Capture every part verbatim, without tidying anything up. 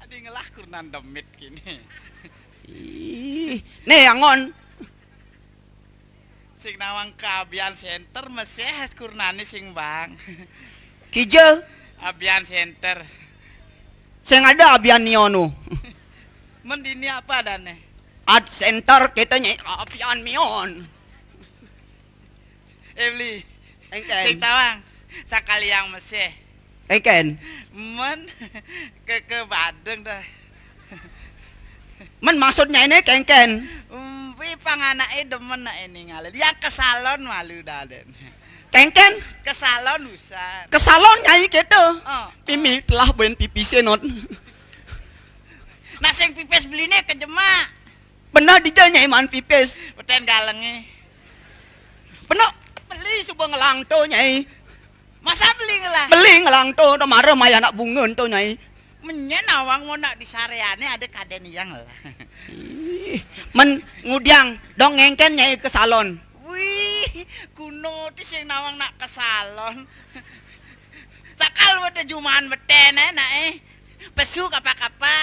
Adi ngelah kurnan demit kini. Ih, nih angon. Sing nawang ka Abian Center meseh kurnane sing bang. Kija? Abian Center. Sing ada Abian Nio nu. Men dini apa adane? Art Center kita nyai Abian Mion. Eh, beli. Engken. Sing tawang. Sakali yang meseh. Engken. Men ke, ke Badeng dah. Men maksudnya ini kengken. Umpi panganake demen nak ini ngalir. Yang ke salon malu dah den. Kengken? Ke salon usan. Ke salon nyai kita. Oh. Mimi telah ben pipis not. Nak sing pipis beline ke jemak. Bener dija nyai man pipis. Beten galenge. Bener beli suba ngelang to nyai. Masa beli ngelah? Beli ngelang to, to mara maya anak bunga to nyai. Menyen awang mau nak disareane ada kaden yang lah. Ih, men ngudiang dong ngengken nyai ke salon. Wih, kuno ti sing nawang nak ke salon. Sakal wete jumaan beten eh nak eh. Pesu kapa-kapa.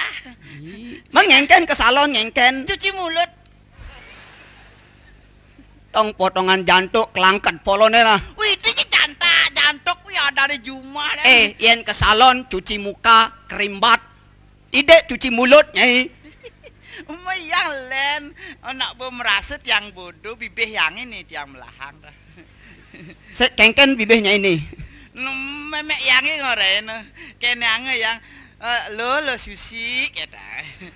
Ih, men ngengken ke salon ngengken. Cuci mulut. Tong potongan jantuk kelangket polone lah. Wih, itu je jantak, jantuk wih ada di jumah dah. Eh, yen ke salon cuci muka, kerimbat. Tidak cuci mulut, nyai. Mayang len, anak bo merasa tiang bodoh, bibih yang ini tiang melahang dah. Sek kengken bibihnya ini. Memek yang ini ngoreno. Kene ange yang eh, lo lo susi kata.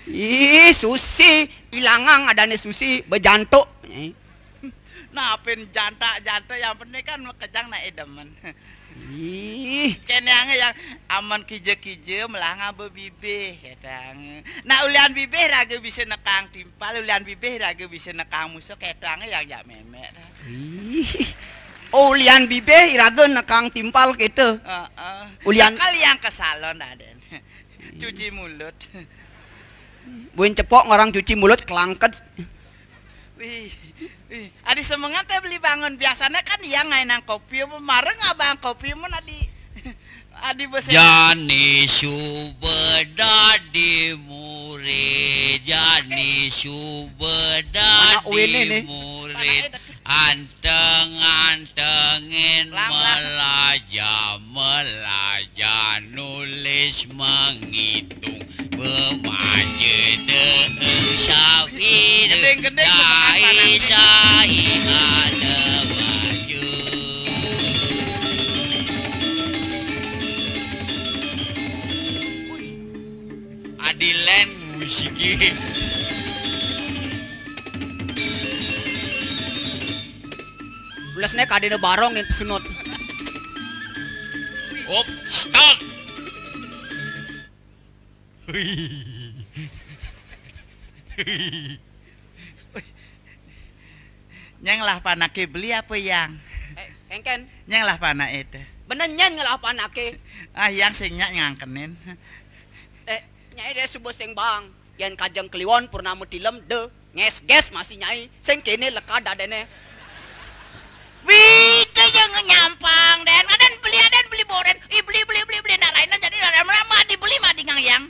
Ih, susi, ilangang adane susi, bejantuk. Ih. Nah, pin jantak-jantak yang penting kan makejang nak edemen. Ih. Kene ange yang aman kije-kije melanga bebibih kata ange. Nak ulian bibih raga bisa nekang timpal, ulian bibih raga bisa nekang musuh kata ange yang jak memek dah. Ih. Oh, ulian bibih iraga nekang timpal kita. Heeh. Ulian kali yang ke salon dah den. Cuci mulut. Buin cepok ngorang cuci mulut kelangket. Wih, wih. Adi semengat teh beli bangun biasanya kan yang ngainang kopi apa mareng abang kopi mun adi adi besen. Jani suba dadi murid, jani suba dadi murid. Anak Uin ini. Anteng-antengin melaja, melaja nulis mengitung, bemaja deeng sawi, sai-sai ada baju. Adi len musike. Blesne kadene barong yen pesenot. Op, stop. Nyeng lah panake beli apa yang? Eh, kengken. Nyeng lah panake teh. Bener nyeng lah panake. Ah, yang sing nyak ngangkenin. Eh, nyai deh subuh sing bang. Yen kajeng kliwon purnama tilem de ngesges masih nyai. Sing kene lekad adene. Wih, itu yang nyampang den. Aden beli, aden beli boren. Ih, beli, beli, beli, beli. Nak lain jadi ada madi beli madi ngang yang.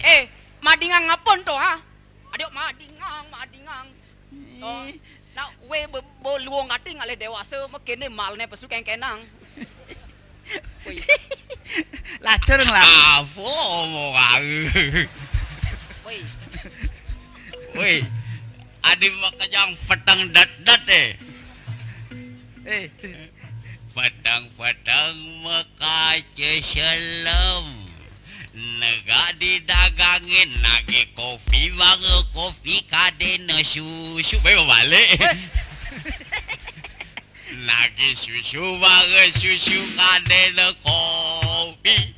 Eh, madi ngang ngapun to ha? Adio madi ngang, madi ngang. To. Ih. Nak we be, be luong kati ngalih dewasa mekene malne pesu kengkenang. Woi. Lacur ngelah. Apa omong aku? Woi. Woi. Adi makejang peteng dat-dat eh. Eh. Peteng-peteng mekaca selem. Negak didagangin nagi kopi, banga kopi kadena susu. Bae balik. Nagi susu, banga susu kadena kopi.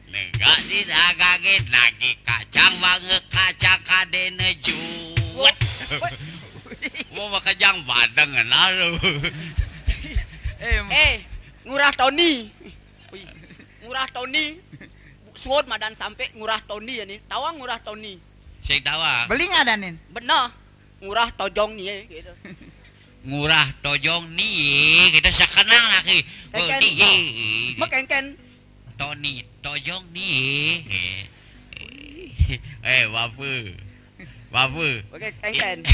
Negak didagangin nagi kacang, banga kacang kadena juwet. Mau makejang badeng ngena lu. Eh, Ngurah Toni. Wih, Ngurah Toni. Suud madan sampe Ngurah Toni ya nih. Tawang Ngurah Toni. Sing tawang. Beli ngadanin. Bener. Ngurah Tojong nih gitu. Ngurah Tojong nih gitu sekenang lagi. Kengken. Oh, nih. Mek kengken. Toni, tojong ni. Eh, eh, bapa. Bapa. Oke, kengken.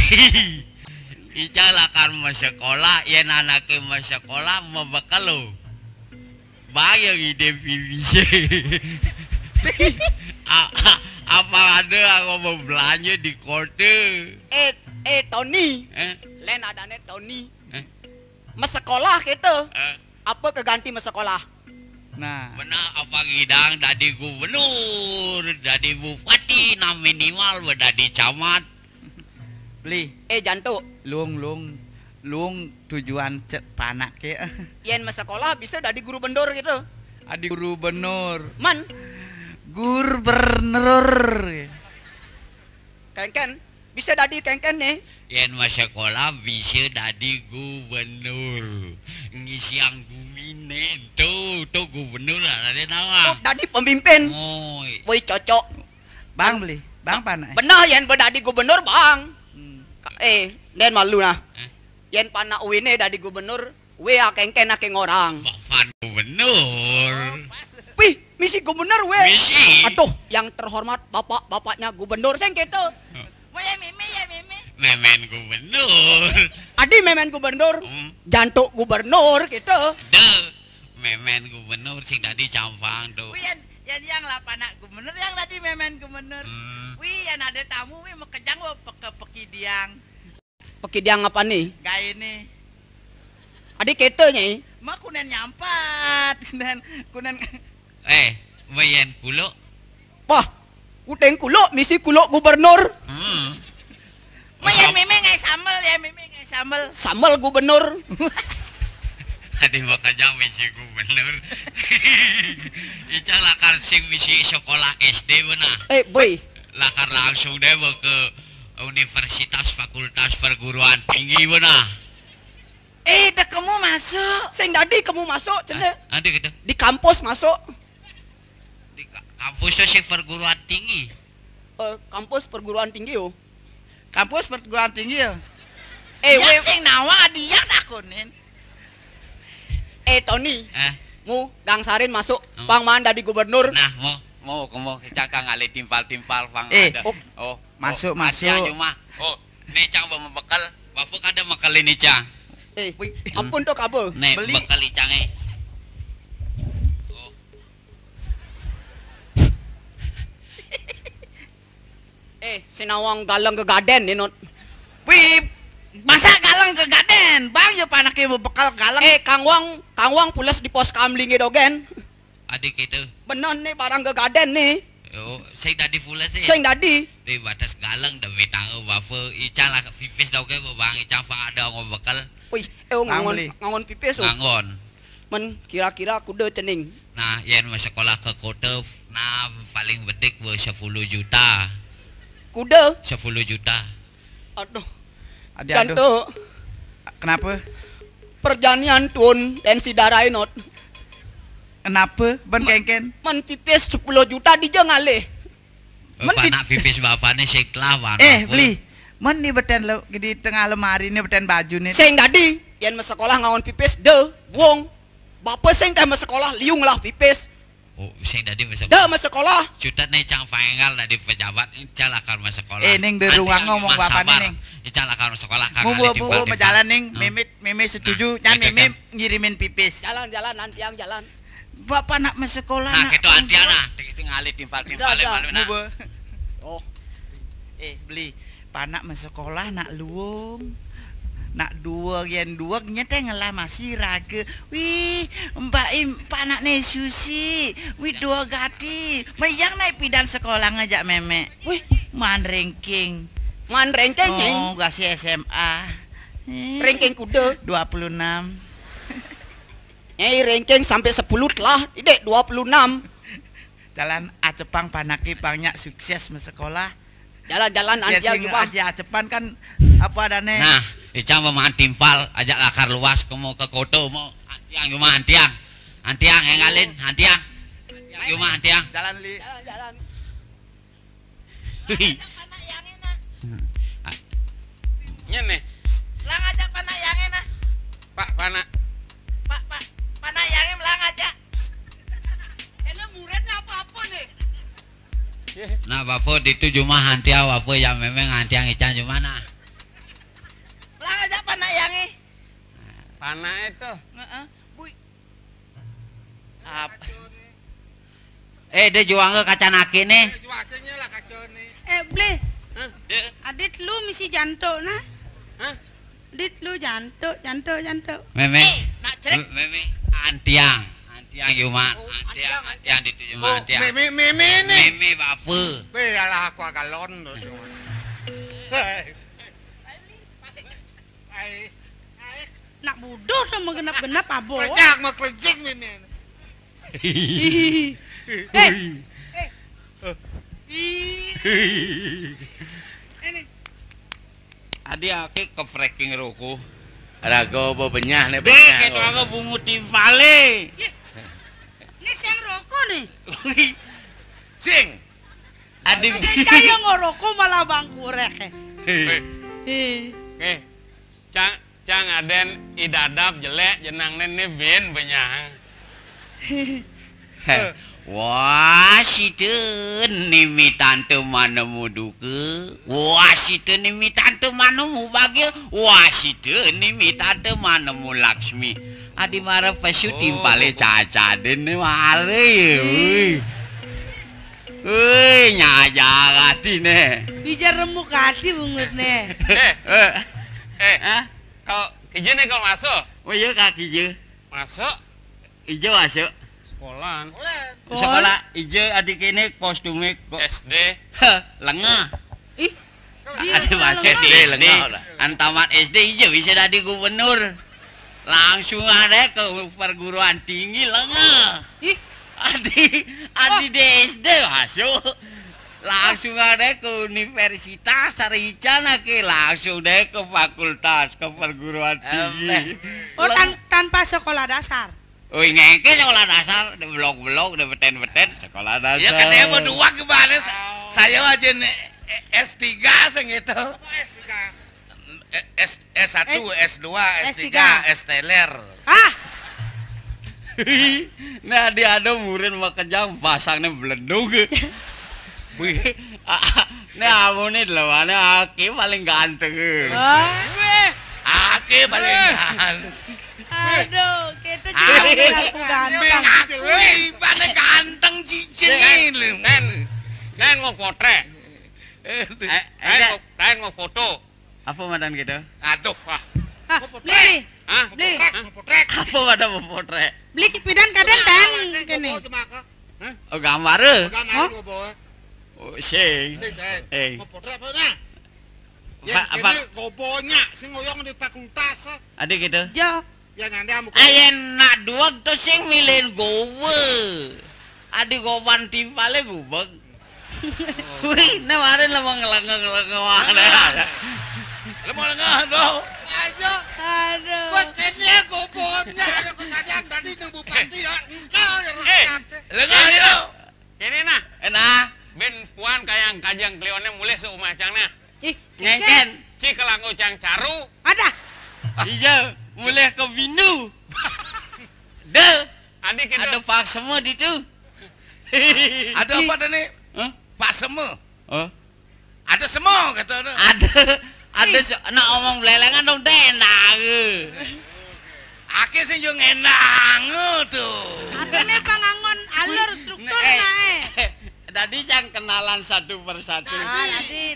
Ica lakar masekolah, yén anaké masekolah, mabekal lo. Bang yang ide pipis. A-, a-, apa ada aku mau belanja di kota? Eh, eh, Toni. Eh? Lén adané Toni. Eh? Masekolah kita. Eh? Apa keganti masekolah? Nah. Benar apa ngidang dadi gubernur, dadi bupati, nah minimal wé dadi camat. Beli. Eh, Jantuk. Luung, luung, luung tujuan cék panaké. Yén masekolah bisa dadi guru bendur gitu. Adi guru benur. Man. Gubernur. Kengken. Bisa dadi kengken nih. Yén masekolah bisa dadi gubernur. Ngisiang guminé. Tuh, tuh gubernur ada nama. Oh, dadi pemimpin. Oh, i- Woi, cocok. Bang beli. Bang panak. Benar, yén badadi gubernur, Bang. Hmm. Ka-, eh, den malu nah. Eh? Yén panak uwiné dadi gubernur, wé akengken aké ngorang. Bafan gubernur. Wih, misi gubernur wé. Misi. Aduh, yang terhormat bapak-bapaknya gubernur sing gitu. Wah, ya mimi, ya mimi. Mémén gubernur. Adi mémén gubernur. Hmm. Jantuk gubernur gitu. Deh. Mémén gubernur sing dadi campang tuh. Wih, yén, yén yang lah panak gubernur, yang dadi mémén gubernur. Hmm. Wih, yén ada tamu, wih, makejang, wah, peke-, pekidiang. Pekidiang apa nih? Gaé nih. Adi kéto, Nyai. Ma kunen nyampat, kunen, kunen. Eh, mayen kuluk. Wah, kuning kuluk, misi kuluk gubernur. Hmm. Mayen mimi ngai sambel ya, mimi ngai sambel. Sambel gubernur. Adi makejang misi gubernur. Ica lakar sing misi sekolah S D benar. Eh, boy. Lakar langsung deh ke universitas, fakultas, perguruan tinggi benar. Eh, dah kamu masuk. Sing dadi kamu masuk, cenah. Ah, ada gitu. Di kampus masuk. Di ka-, kampus tuh sing perguruan tinggi. Eh, kampus perguruan tinggi, yo. Kampus perguruan tinggi, yo. Eh, yang wé- sing nawa dia takunin. Eh, Toni. Eh? Mu gangsarin masuk. Hmm. Pang maan dadi gubernur. Nah, mau, mau, mau, cakang alih timpal-timpal, pang eh, ada. Oh. Oh, masuk, oh, masuk. Ada aja mah. Oh, Nicang bawa bekal, bapak kada makalin Nicang. Eh, wih, ampun tuh kabel. Nih, beli bekal Icang, eh. Oh. Eh, sinawang galang gegaden nih, Not. Wih, masa galang gegaden? Bang, ya panaké bawa bekal galang. Eh, Kang Wang, Kang Wang pules di pos kamling gitu, Gen. Adik itu. Bener nih, barang gegaden nih. Yo, sing dadi pula sih. Sing dadi. Di batas galang demi tangga bapa. Ica lah pipis dong ke bang Ica pang ada ngomong bekal. Wih, eh, oh, ngangon, ngangon pipis, oh. Ngangon. Men, kira-kira kuda cening. Nah, yén mau sekolah ke kota, nah, paling bedik be sepuluh juta. Kuda? Sepuluh juta. Aduh. Adi, aduh. Kenapa? Perjanian tuun tensi darah, Not. Kenapa? Ban kengken. Man pipis sepuluh juta dija ngalih. Men di- Panak pipis bapané sing telah warna. Eh, beli. Men di beten lo, di tengah lemari nih beten baju nih. Sing dadi, yén mau sekolah ngangon pipis, deh, wong. Bapa sing teh mau sekolah, liung lah pipis. Oh, sing dadi masa. Dah, masa sekolah. Cutet nih cang paénggal dadi pejabat, ica lakar masa sekolah. Eh, ning, di ruang ngomong bapak nih, ning. Ica lakar masa sekolah, Kang. Mau bawa, bawa majalan, ning. Nah. Mimit, mimit setuju. Nyan mimit ngirimin pipis. Jalan, jalan, nantiang jalan. Bapak nak masa sekolah. Nah, nak gitu antiang, nah. Tinggal alih timpal-timpal. Udah, udah. Malu, nah. Oh. Eh, beli. Panak masekolah nak luung. Nak dua yén dua nyeteng lah masih raga. Wih, Mbak Im, panakné Susi. Wih, dua gati. Mayang naik pidan sekolah ngajak mémé. Wih, man ranking. Man ranking, Nyai? Oh, gasi S M A. Eh, ranking kuda. Dua puluh enam. Nyai ranking sampai sepuluh telah, idek dua puluh enam. Jalan acepang panaké pang nyak sukses masekolah. Jalan-jalan. Ya, antiang sing jumah. Aja acepan kan apa adané? Nah, Icang mau makan timpal, ajak lakar luas ke mau ke koto mau. Antiang jumah, antiang. Antiang yang ngalin, antiang. Jumah, antiang. Jalan, Li. Jalan, jalan. Ajak panak yang enak. Nyén nih. Lang ajak panak yang enak. Pak, panak. Pak, Pak, panak yang enak, lang ajak. Nah, Bapak ditu jumah antiang, Bapak yang memang antiang ican jumah nah. Lah aja panak yang eh. Panak itu. Heeh. Bui. Apa? Eh, dia juang ke kaca naki nih. Eh, juang sini lah kaca nih. Eh, Blé. Hah? Dia. Adit lu misi jantuk nah. Hah? Dit lu jantuk, jantuk, jantuk. Meme. Eh, nak cek. Meme, antiang. Antiang Yuma. Oh, antiang, antiang, antiang ditu Yuma, oh, antiang. Meme, meme nih. Meme bape. Be, alah aku agalon. Hai. Hai. Hai. Nak bodoh sama genap-genap abo. Kerja mau kerjing meme. Ih. Eh. Eh. Ih. Ini. Adi ake ke freaking roko. Raga bebenyah ne. Dek, bebenyah itu roko. Aga bungu timpale. Ih. Ini siang roko nih. Sing. Adi. Saya caya ngeroko malah bangkurek. Eh. Eh. Eh. Cang, cang aden idadap jelek jenang nen ne bin benyang. Heh. Wah, sita nimi tante manemu duka. Wah, sita nimi tante manemu bahagia. Wah, sita nimi tante manemu Laksmi. Adi mara pesu timpale caca den ne mara ya. Ui. Ui, nyajar ati ne. Bijar remuk ati bungut ne. Eh, eh, hah? Kau kerja ne kau masuk? Oh iya, kaki je. Masuk? Ijo masuk. Sekolahan. Sekolah ijo adik ini kostumnya kok. S D. Heh, lengah. Ih, ada masuk S D, lengah. An tamat S D ijo bisa dadi gubernur. Langsung ada ke perguruan tinggi lengah. Ih. Adi, adi di S D masuk. Langsung ada ke universitas, sarican ake langsung deh ke fakultas, ke perguruan tinggi. Oh, tan-, tanpa sekolah dasar. Oh, ngengke sekolah dasar, de blok-blok, de beten-beten, sekolah dasar. Ya, katanya berdua gimana? Sa-, saya aja nih, eh, S tiga sing itu. Eh, S, S satu, S dua, S tiga, S teler. Ah! Nah, dia ada murid makejang pasangnya beledug. Wih. Nah, kamu nih delawannya aki paling ganteng. Ah. Aki paling ganteng. Aduh, kita juga aku ganteng. Wih, paling ganteng cincin ini. Lain, lain mau potret. Eh, lain mau, lain mau foto. Apa madan gitu? Aduh. Wah. Ah, mau potret. Beli. Hah? Beli. Mau potret, mau potret. Apa madan mau potret? Beli pidan kadang tang kene. Hah? Oh, gambar. Gambar. Oh, oh, sing. Sing, sing. Eh. Mau potret apa nah? Apa, apa? Ini gobonya sing ngoyong di fakultas. Ada gitu? Ya. Ya, nanti amu. Ayen nak duweg to sing milih gowe. Adi gowan timpale gubeg. Wih, ne maren lemah ngelengah-ngelengah wae. Lemah lengah to. Ayo. Aduh. Wes kene gobonnya ada kejadian tadi nang bupati ya. Engkau ya rakyat. Lengah yo. Kene nah. Enak. Ben puan kayang kajang klione mulih seumah cang nah. Ih, ngengken. Ci kelanggo cang caru. Ada. Iya, mulih ke bindu. Deh. Ada kita. Ada pak semua di tu. Ada apa tadi? Hah? Pak semua. Oh. Ada semua kata ada. Ada, ada. Ih. Se-, nak omong belelengan dong deh, nah. Ake sing yo ngenang tu. Atene pangangon alur struktur eh, nah, eh. Dadi cang kenalan satu persatu. Ah, dadi.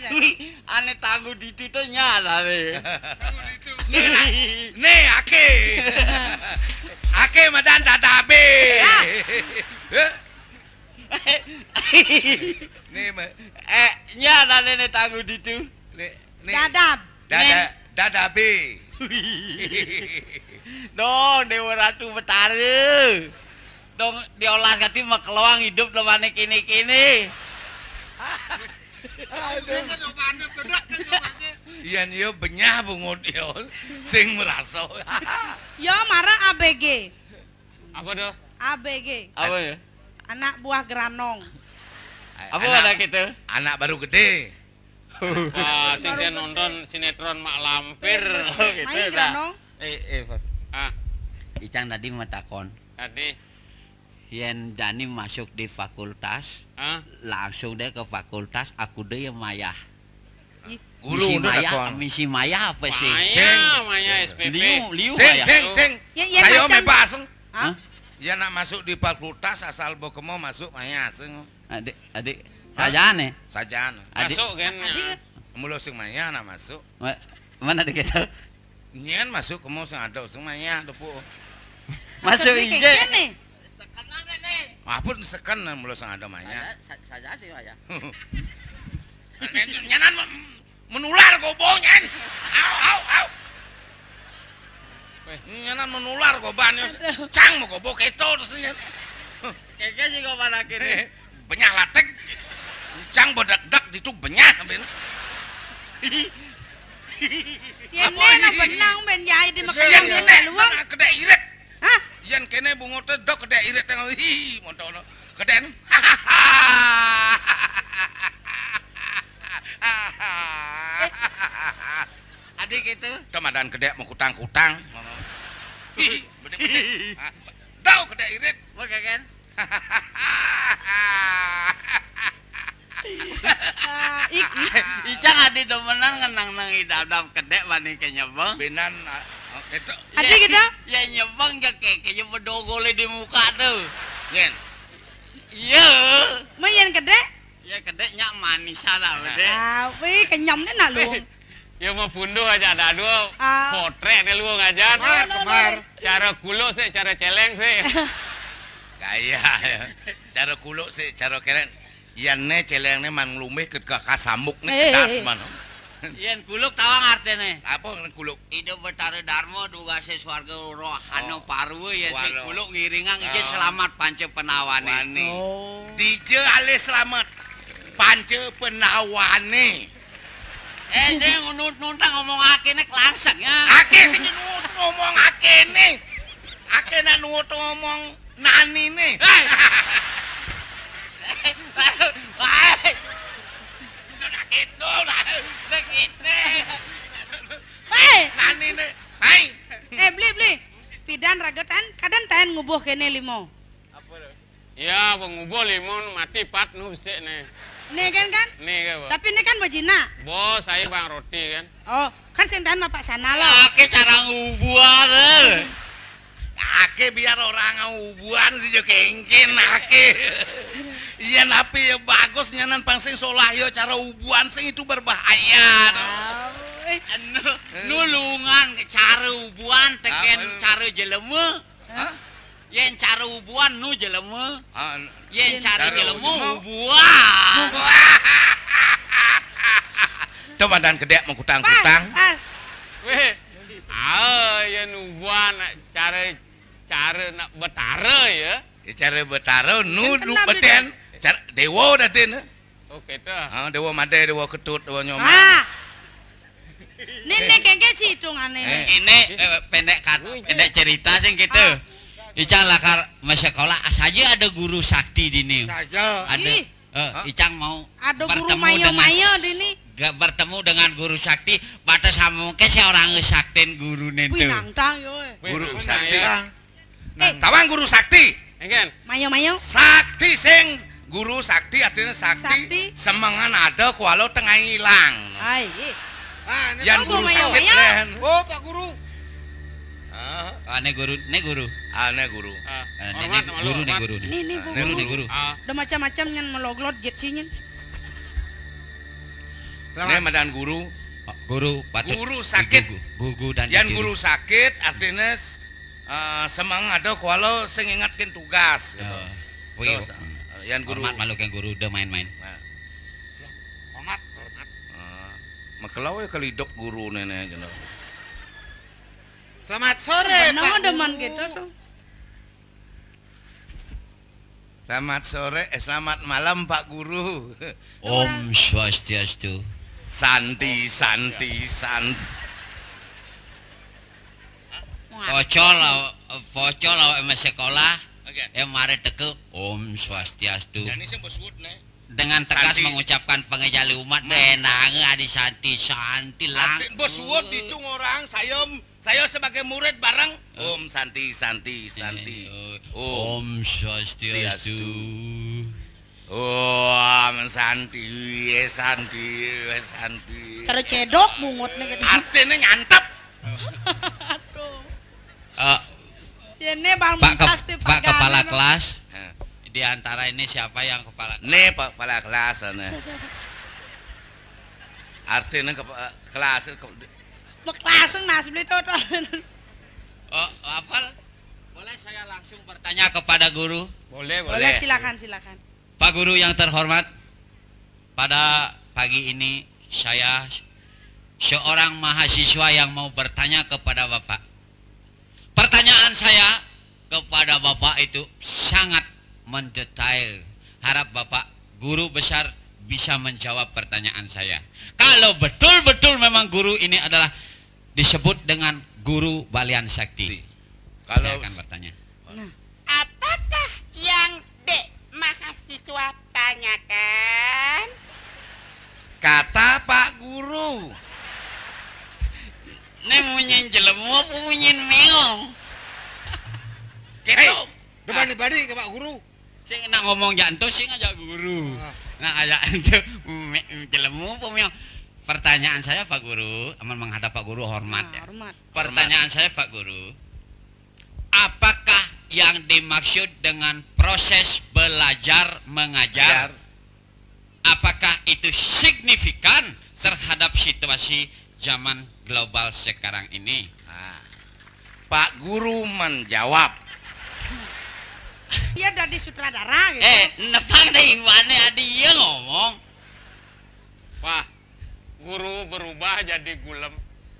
Ane tanggu ditu to nyala re. Tanggu ditu. Ne, ne, ake. Ake madan dadabe. Ya. Eh? Ne, ma- eh, nyala ne, ne tanggu ditu. Ne, ne. Dadab. Dada, dadabe. Dong, Dewa Ratu Betara. Dong, diolas kati makeloang hidup lemane kini-kini. Aduh. Iya, yo benyah bungut yo. Sing merasa. Ya, mara A B G. Apa tuh? A B G. Apa ya? Anak buah geranong. Apa anak, ada kita? Anak baru gede. Wah, sing dia nonton sinetron Mak Lampir. Oh, gitu, main geranong. Eh, eh, Pak. Ah. Icang tadi mau takon. Tadi. Yén jani masuk di fakultas, hah? Langsung deh ke fakultas, aku deh ya mayah. Ih. Guru misi mayah, kon. Misi mayah apa sih? Mayah, sing. Mayah S P P. Liu, liu sing, mayah. Sing, sing. Ya, ya, saya macam bebas, sing. Hah? Hah? Ya nak masuk di fakultas asal bo kemo masuk mayah, sing. Adik, adik. Hah? Sajane. Sajane. Adik. Masuk kan? Adik. Mula sing mayah nak masuk. Ma-, mana dikit? Nyen masuk kemo sing ada sing mayah depu. Masuk ije. Kene. Apa seken mula sing ada mayah? Saja, sa-, saja sih, Pak, ya. Nyenan men-, menular gobo nyen. Au, au, au. Weh. Nyenan menular goban ya. Aduh. Cang mau gobo keto terus nyen. Keke sih goban akhirnya. Benyah latek. Cang bedak-dak ditu benyah, ben. Yen apa ne ini? Benang, ben, yai di. Yen makan kene, luang. Kena kedek irit. Hah? Yen kene bungote dok kedek irit tengah. Hi, montono. Kedek. Eh. Adik itu. Temadan kedek mau kutang-kutang. Hi, bener-bener. Hah? Dau kedek irit. Mau kan? Ah, ik, ik. Icang adi demenan ngenang nang idam-dam kedek bani ke nyebeng. Benan, ah, oh, keto. Adi ya, gitu? Ya nyebeng ya ke, ke nyebeng dogole di muka tuh. Yen. Iya. Mau yen kedek? Ya kedek nyak manis ada, nah. Tapi kenyam deh nak lu. Ya mau punduh aja ada dua. Ah. Potret deh lu ngajar. Kemar, kemar. Cara kuluk sih, cara celeng sih. Gaya. Cara kuluk sih, cara celeng. Yan ne celeng ne man nglumbih ke, ke kasambuk ne. Eh, kedas eh, eh. Man. Yan kuluk tawang artene. Apa kuluk? Ida Betara Darma dugase swarga rohana. Oh. Parwa ya sing walau. Kuluk ngiringang ije. Oh. Selamat panca penawane. Wani. Oh. Dija alih selamat panca penawane. Eh, dia ngunut-nuntang ngomong ake ne kelangsek ya. Ake sing nunut ngomong ake ne. Ake nak nunut ngomong nani ne. Hei. Hei. Udah gitu, udah. Udah gitu. Hei. Nani ne. Hai. Eh, beli, beli. Pidan raga tan, kadan tan ngubuh kene limo. Apa tuh? Ya, pengubuh limun mati pat nu besik ne. Ne kan, kan? Ne ke, Bos? Tapi ne kan bejina. Bos, saya bang roti kan. Oh, kan sing tahan bapak sana lo. Ake cara ngubuhan, eh. Ake biar orang ngubuhan sih jo kengken, ake. Iya, tapi ya bagus nyanan pangsing solah yo cara ubuhan sing itu berbahaya. Oh, eh. Anu, nulungan ke cara ubuhan teken apa? Cara jelema. Hah? Yen cara ubuhan nu jelema. Ah, yen cara jelema ubuhan. Tuh badan gedek mau kutang-kutang. Pas, pas. Weh. Ah, yen ubuhan cara, cara nak betara ya. Ya, cara betara nu lu beten. Cara dewa datin. Oh, kita. Ha, Dewa Madai, Dewa Ketut, Dewa Nyoman. Ah. Ini, ini kengke citungane. Eh. Ini, eh, pendek kat-, pendek cerita sing kita. Ah. Icang lakar masekolah, saja ada guru sakti dini. Saja. Ada. Ih. Eh, hah? Icang mau ada guru bertemu dengan mayo-mayo dini. Bertemu dengan guru sakti, batas samuke si orang saktin guru nintu. Wih, nantang yo, eh. Guru sakti. Nantang. Nah, eh. Tawang guru sakti. Engken. Mayo, mayo. Sakti sing guru sakti artinya sakti. Sakti. Semengan ada kuala tengah ilang. Ai. Ah, ini yang tahu guru mayo, sakti mayo. Lehen. Oh, Pak Guru. Ah. Ah, ne guru, ne guru. Ah, ne guru. Ah, ne, ne, hormat, guru, ne hormat. Guru, ne. Ne, ne, guru. Guru, ne guru. Ah. Ada macam-macam nyen meloglot jet sinyen. Selamat. Ne madan guru. Pak guru patut guru sakit. Digugu, gugu dan yang ditiru. Guru sakit artinya Eh, semang ada kuala sing ingatkin tugas, gitu. Oh. Wih, terus, hmm. Eh, yan guru. Hormat malu ke guru, udah main-main. Nah. Hormat, hormat. Eh, makelau ya kalau hidup guru nenek, gitu. Selamat sore, Pak Guru. Demen gitu tuh. Selamat sore, eh, selamat malam, Pak Guru. Om Swastiastu. Santi, santi, santi. Pocol, pocol awake sekolah, oke. Eh, mari teke, Om Swastiastu. Jani sing besuut, ne. Dengan tegas santi. Mengucapkan pengejali umat, nah. Benange adi santi, santi lang. Arti besuut ditu orang, sayem. Ayo sebagai murid bareng. Om Santi, Santi, Santi. Om Swastiastu. Om Santi, Santi, Santi. Cara cedok bungut nih gitu. Artinya nyantap. Aduh. Eh, Ya, ini Bang Pak Kep-, Mumtaz tuh, Pak Pak Kepala Gana, Kelas. Hah. Di antara ini siapa yang kepala kelas? Nih, Pak Kepala Kelas, nih. Artinya kepa-, kelas, ke- Mau kelas, Mas, beli tuh, tuh. Oh, hafal? Boleh saya langsung bertanya kepada guru? Boleh, Boleh, boleh. Silakan, silakan. Pak Guru yang terhormat, pada pagi ini saya seorang mahasiswa yang mau bertanya kepada Bapak. Pertanyaan saya kepada Bapak itu sangat mendetail. Harap Bapak guru besar bisa menjawab pertanyaan saya. Kalau betul-betul memang guru ini adalah disebut dengan guru Balian Sakti. Kalau Saya akan bertanya. Nah. Apakah yang dek mahasiswa tanyakan? Kata Pak Guru. Ini munyin jelemu apa munyin meong? Gitu. Hei, depan balik ke Pak Guru. Sing nak ngomong jak ento sing aja guru. Ah. Nak aja ento me-, jelemu apa meong? Pertanyaan saya Pak Guru, aman menghadap Pak Guru hormat Nah, ya. Hormat. Pertanyaan saya Pak Guru, apakah yang dimaksud dengan proses belajar mengajar, Biar. apakah itu signifikan terhadap situasi zaman global sekarang ini? Nah, Pak Guru menjawab. Dia dari sutradara gitu. Eh, nepang deh iwane adi iya ngomong. Pak, guru berubah jadi gulem.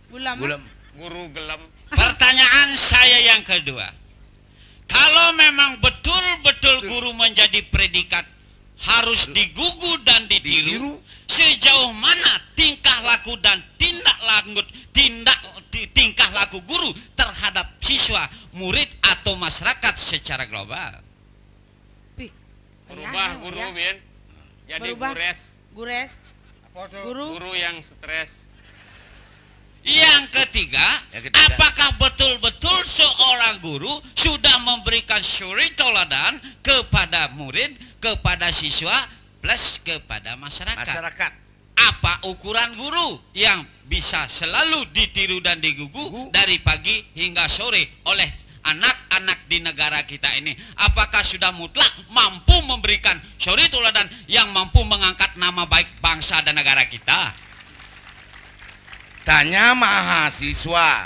Gulem. Gulem. Guru gelem. Pertanyaan saya yang kedua. Kalau memang betul-betul guru menjadi predikat harus digugu dan ditiru, Ditiru. sejauh mana tingkah laku dan tindak lanjut, tindak, ti-, tingkah laku guru terhadap siswa, murid, atau masyarakat secara global? Pih, Berubah ayahnya, guru, ya. Bin. Jadi Berubah. gures. Gures. Apa tuh? Guru. Guru yang stres. Yang ketiga, Yang ketiga. apakah betul-betul seorang guru sudah memberikan suri toladan kepada murid, kepada siswa, plus kepada masyarakat? Masyarakat. Apa ukuran guru yang bisa selalu ditiru dan digugu Gugu. dari pagi hingga sore oleh anak-anak di negara kita ini? Apakah sudah mutlak mampu memberikan suri toladan yang mampu mengangkat nama baik bangsa dan negara kita? Tanya mahasiswa.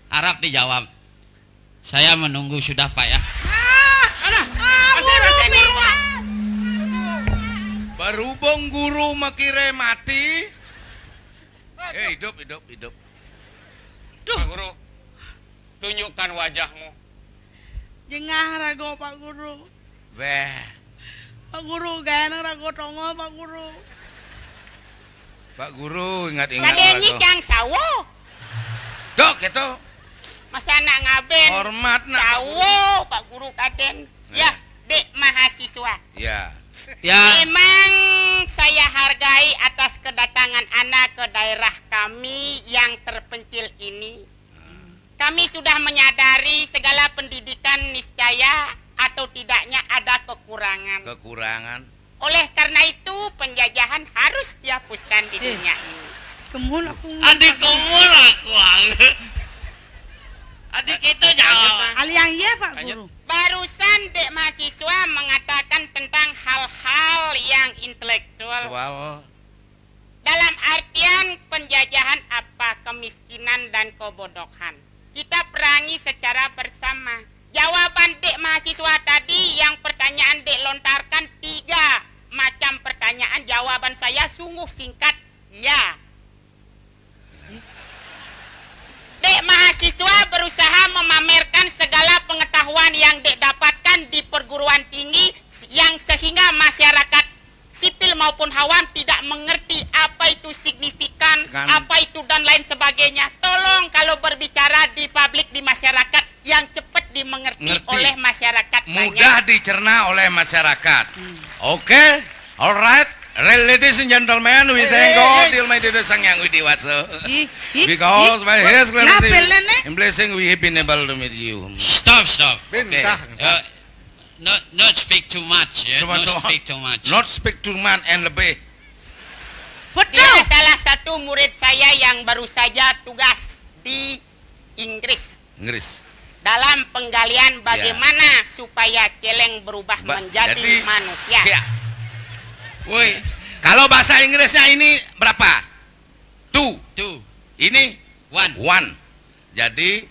Harap dijawab. Saya menunggu sudah, Pak, ya. Ah, Alah, ah, mati, mati, mati. Berhubung guru makire mati. Eh, hidup, hidup, hidup. Duh. Pak Guru, tunjukkan wajahmu. Jengah rago, Pak Guru. Beh. Pak Guru, gaya nang rago tongol, Pak Guru. Pak Guru, ingat-ingat Kadenya lagu. Cang sawo. Dok, gitu. Masa anak ngaben. Hormat, nak. Sawo, Pak Guru kaden. Ya. Ya, dek mahasiswa. Ya. Ya. Memang saya hargai atas kedatangan Ana ke daerah kami yang terpencil ini. Kami sudah menyadari segala pendidikan niscaya atau tidaknya ada kekurangan. Kekurangan. Oleh karena itu, penjajahan harus dihapuskan di Eh. dunia ini. Kemul aku. Adi kemul aku. Adi kita jawab. Aliang iya, Pak Lanjut. Guru. Barusan dek mahasiswa mengatakan tentang hal-hal yang intelektual. Soal Dalam artian penjajahan apa kemiskinan dan kebodohan. Kita perangi secara bersama. Jawaban dek mahasiswa tadi yang pertanyaan dek lontarkan tiga macam pertanyaan, jawaban saya sungguh singkat, ya. Dek mahasiswa berusaha memamerkan segala pengetahuan yang dek dapatkan di perguruan tinggi yang sehingga masyarakat sipil maupun awam tidak mengerti apa itu signifikan, Kan. apa itu dan lain sebagainya. Tolong kalau berbicara di publik, di masyarakat, yang cepat dimengerti Ngerti. oleh masyarakat Mudah banyak. dicerna oleh masyarakat. Hmm. Oke, alright. Well, ladies and gentlemen, we thank God, the Almighty, the Sang Yang Widi Wasa. Because by His clemency and blessing, we have been able to meet you. Stop, stop. Bentar. Uh, not, not speak too much, ya. Not speak too much. Not speak too much and lebih. Betul. Dia salah satu murid saya yang baru saja tugas di Inggris. Inggris. Dalam penggalian bagaimana supaya celeng berubah menjadi manusia. Woi. Kalau bahasa Inggrisnya ini berapa? Two. Two. Ini one. One. Jadi,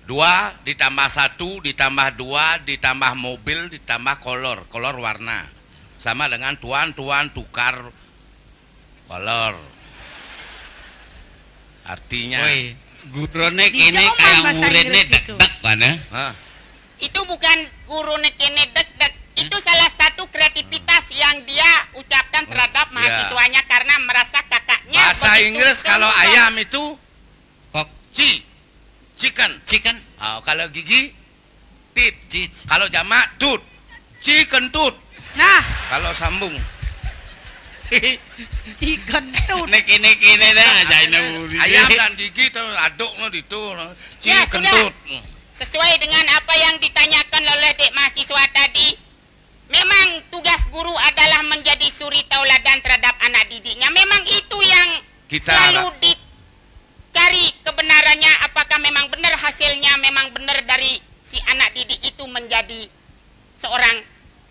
dua ditambah satu ditambah dua ditambah mobil ditambah kolor. Kolor warna. Sama dengan tuan-tuan tukar kolor. Artinya. Woi, gurune kene kayak muridnya gitu. Dek-dek, mana? Hah? Itu bukan gurune kene dek-dek. Itu salah satu kreativitas yang dia ucapkan terhadap mahasiswanya karena merasa kakaknya begitu sombong. Bahasa Inggris kalau ayam itu kok? Chi. Chicken. Chicken. Ah, kalau gigi? Tit. Tit. Kalau jamak, tut. Chi kentut. Nah. Kalau sambung. Chi kentut. Nek ini, ini dah, China murid. Ayam dan gigi tuh aduk no di itu. Chi kentut. Ya, sudah. Sesuai dengan apa yang ditanyakan oleh dek mahasiswa tadi, memang tugas guru adalah menjadi suri tauladan terhadap anak didiknya. Memang itu yang selalu dicari kebenarannya, apakah memang benar hasilnya, memang benar dari si anak didik itu menjadi seorang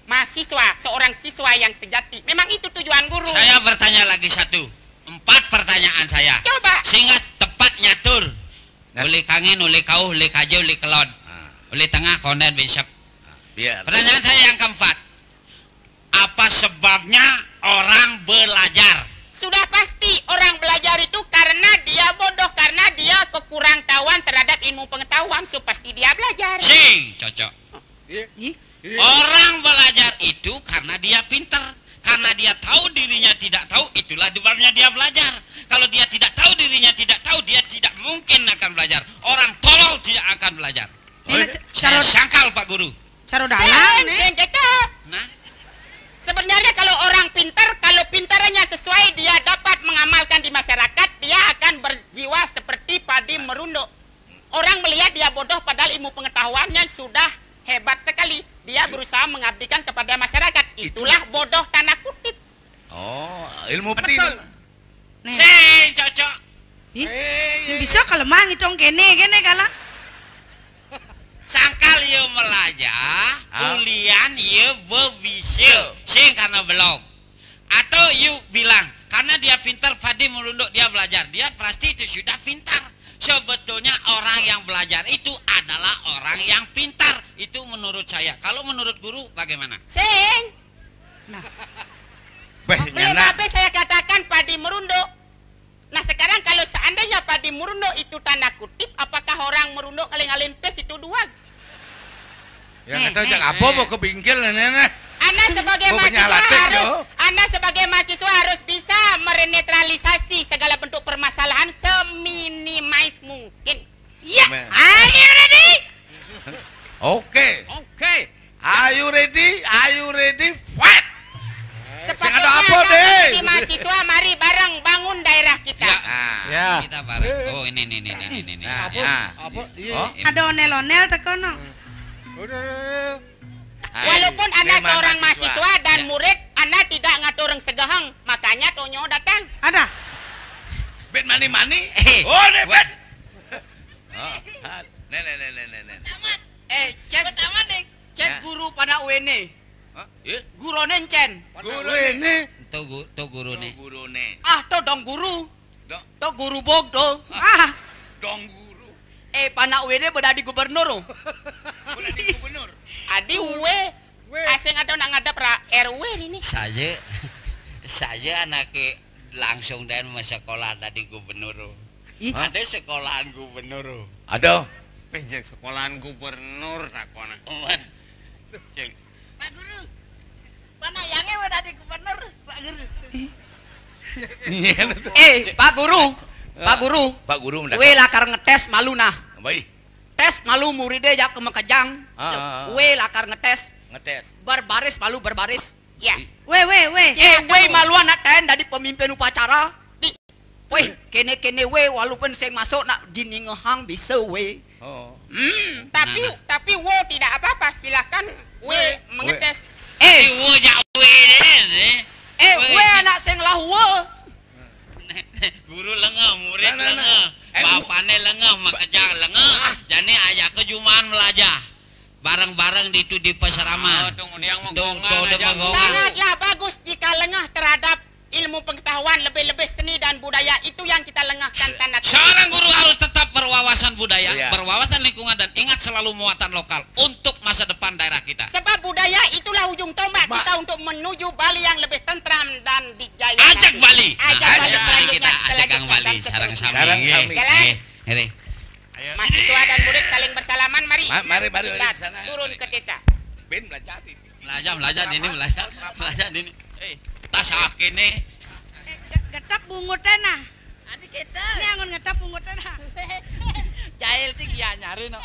mahasiswa, seorang siswa yang sejati. Memang itu tujuan guru. Saya bertanya lagi satu. Empat pertanyaan saya. Coba. Singa tepat nyatur. Nah. Uli kangin, uli kauh, uli kaja, uli kelon. Ah. Uli tengah, konden, binsep. Ah, biar. Pertanyaan saya yang keempat. Apa sebabnya orang belajar? Sudah pasti orang belajar itu karena dia bodoh, karena dia kekurang tahuan terhadap ilmu pengetahuan, so pasti dia belajar. Sing, cocok. Iya. Ih. Orang belajar itu karena dia pinter. Karena dia tahu dirinya tidak tahu, itulah sebabnya dia belajar. Kalau dia tidak tahu dirinya tidak tahu, dia tidak mungkin akan belajar. Orang tolol tidak akan belajar. Ini saya sangkal, Pak Guru. Caro dalang, sing, nih. Sing, gitu. Nah. Sebenarnya kalau orang pintar, kalau pintarnya sesuai, dia dapat mengamalkan di masyarakat, dia akan berjiwa seperti padi merunduk. Orang melihat dia bodoh, padahal ilmu pengetahuannya sudah hebat sekali. Dia berusaha mengabdikan kepada masyarakat. Itulah bodoh tanda kutip. Oh, ilmu padi. Betul. Nih. Sing, cocok. Ih, bisa kalemah ngitung kene, kene kalah. Sangkal ieu melajah, ah, ulian ieu bebisa. Sing karena belum. Atau you bilang, karena dia pintar, padi merunduk, dia belajar. Dia pasti itu sudah pintar. Sebetulnya orang yang belajar itu adalah orang yang pintar. Itu menurut saya. Kalau menurut guru bagaimana? Sing. Nah. Beh, belum nyana. Habis saya katakan padi merunduk. Nah, sekarang kalau seandainya padi merunduk itu tanda kutip, apakah orang merunduk ngalih-ngalih pes itu dua? Ya, nggak tahu, jak apa mau kebingkil, nenek, nenek. Anda sebagai mahasiswa harus, Anda sebagai mahasiswa harus bisa merenetralisasi segala bentuk permasalahan seminimais mungkin. Iya. Ayo, ready? Oke. Oke. Are you ready? Are you ready? Fight! Sepatutnya sing ada apa, Ding? Jadi mahasiswa, mari bareng bangun daerah kita. Ya. Ah. Ya. Kita bareng. Oh, ini, ini, ini, ini, ini. Nah, ya. Apa? Iya. Oh. Ada onel-onel teko no. Udah, udah, udah. Walaupun Anda seorang mahasiswa dan murid, Anda tidak ngatur segahang, makanya Tonyo datang. Ada. Bet mani-mani. Eh. Oh, nih, bet. Oh, nih, nih, nih, nih, nih. Tamat. Eh, cet. Pertama nih. Cet, ya. Guru panak wene. Hah? Iya? Gurone encen. Panak wene. To gu-, to gurune. To gurune. Ah, to dong guru. Dong. To guru bog to. Ah. Dong guru. Eh, panak wene bedadi gubernur. Bedadi gubernur. Adi uwe. Weh. Asing ada nak ngadap ra R W ini. Saya, saya anaknya langsung dan sekolah tadi gubernur. Ih. Ada sekolahan gubernur. Ada. Pejek sekolahan gubernur takona. Aman. Cek. Pak Guru, mana yang ewe tadi gubernur, Pak Guru? Iya. Eh, Pak Guru, Pak Guru. Pak Guru mendadak. We lakar ngetes malu nah. Baik. Tes malu muridnya jak ke Mekejang. Ah, ah, ah. We lakar ngetes. Ngetes. Berbaris malu berbaris. Ya. Wé, wé, wé. Eh, wé malu anak taén dadi pemimpin upacara. Di. Wé, kéné-kéné wé, walaupun sing masuk nak jiningehang bisa wé. Oh. Hmm. Tapi, nah, nah, tapi wo tidak apa-apa, silakan wé mengetes. Eh, tapi wo jak wé deh, eh. Eh, wé anak sing lah wo. Guru lengeh, murid lengeh, bapané lengeh, makejang lengeh. Jani ajak ke jumaan melajah. Bareng-bareng di itu di pasraman. Oh, dong, dia mau dong, gongan dong, aja. Mau gongan. Sangatlah bagus jika lengah terhadap ilmu pengetahuan, lebih-lebih seni dan budaya itu yang kita lengahkan. Tanda kutip. Seorang guru harus tetap berwawasan budaya, iya, berwawasan lingkungan, dan ingat selalu muatan lokal untuk masa depan daerah kita. Sebab budaya itulah ujung tombak kita untuk menuju Bali yang lebih tentram dan dijaya. Ajak Bali. Ajak Bali. Ajak Bali selanjutnya, kita, ajak Kang Bali, sareng sami. Sareng sami. Jalan. Nggih, nggih. Mahasiswa dan murid saling bersalaman, mari. Ma-, mari, mari, mari, kita di sana. Turun ke desa. Bin belajar ini. Belajar, belajar ini, belajar. Belajar ini. Eh, tas akéh nih. Eh, ge-, getep bunguté nah. Adi kita. Ini anggon getep bunguté nah. Jahil ti gianyaré no.